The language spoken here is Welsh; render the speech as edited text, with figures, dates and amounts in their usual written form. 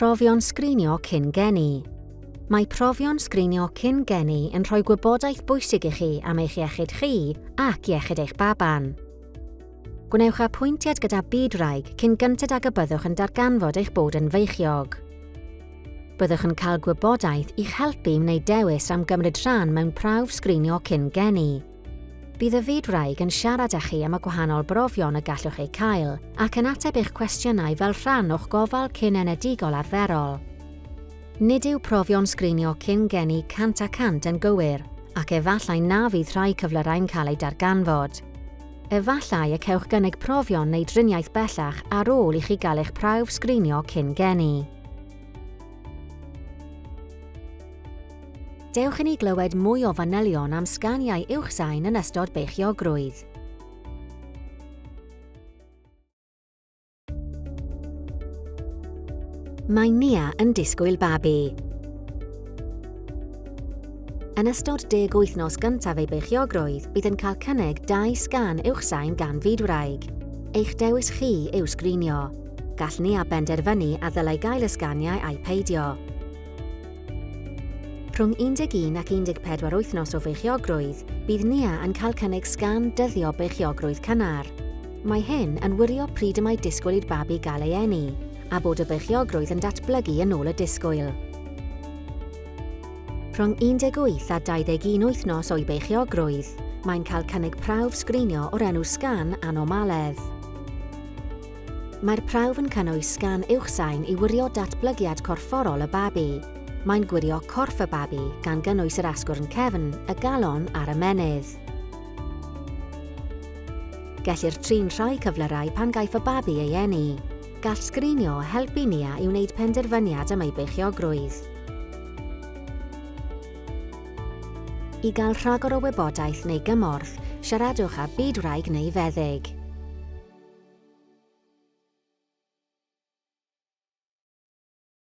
Profion sgrinio cyn geni. Mae profion sgrinio cyn geni yn rhoi gwybodaeth bwysig i chi am eich iechyd chi ac iechyd eich baban. Gwnewch apwyntiad gyda bydwraig cyn gynted ag y byddwch yn darganfod eich bod yn feichiog. Byddwch yn cael gwybodaeth i'ch helpu i wneud dewis am gymryd rhan mewn prawf sgrinio cyn geni. Bydd y fyd-wraig yn siarad â chi am y gwahanol brofion y gallwch eu cael ac yn ateb eich cwestiynau fel rhan o'ch gofal cyn-enedigol arferol. Nid yw profion sgrinio cyn-geni 100 a 100 yn gywir, ac efallai na fydd rhai cyflyrau'n cael eu darganfod. Efallai y cewch gynnig profion neu driniaeth bellach ar ôl i chi gael eich prawf sgrinio cyn-geni. Dewch i ni glywed mwy o fanylion am sganiau uwchsain yn ystod beichiogrwydd. Mae Nia yn disgwyl babi. Yn ystod deg wythnos gyntaf ei beichiogrwydd, bydd yn cael cynnig dau sgan uwchsain gan fydwraig. Eich dewis chi yw sgrinio. Gall Nia benderfynu a ddylai gael y sganiau ai peidio. Rhwng 11 ac 14 wythnos o feichiogrwydd, bydd Nia yn cael cynnig sgan dyddio beichiogrwydd cynnar. Mae hyn yn wirio pryd y mae disgwyl i'r babi gael ei eni, a bod y beichiogrwydd yn datblygu yn ôl y disgwyl. Rhwng 18 a 21 wythnos o'i beichiogrwydd, mae'n cael cynnig prawf sgrinio o'r enw sgan anomaledd. Mae'r prawf yn cynnwys sgan uwchsain i wirio datblygiad corfforol y babi. Mae'n gwirio corff y babi, gan gynnwys yr asgwrn cefn, y galon a'r ymennydd. Gellir trin rhai cyflyrau pan gaiff y babi ei eni. Gall sgrinio helpu Nia i wneud penderfyniad am ei beichiogrwydd. I gael rhagor o wybodaeth neu gymorth, siaradwch â bydwraig neu feddyg.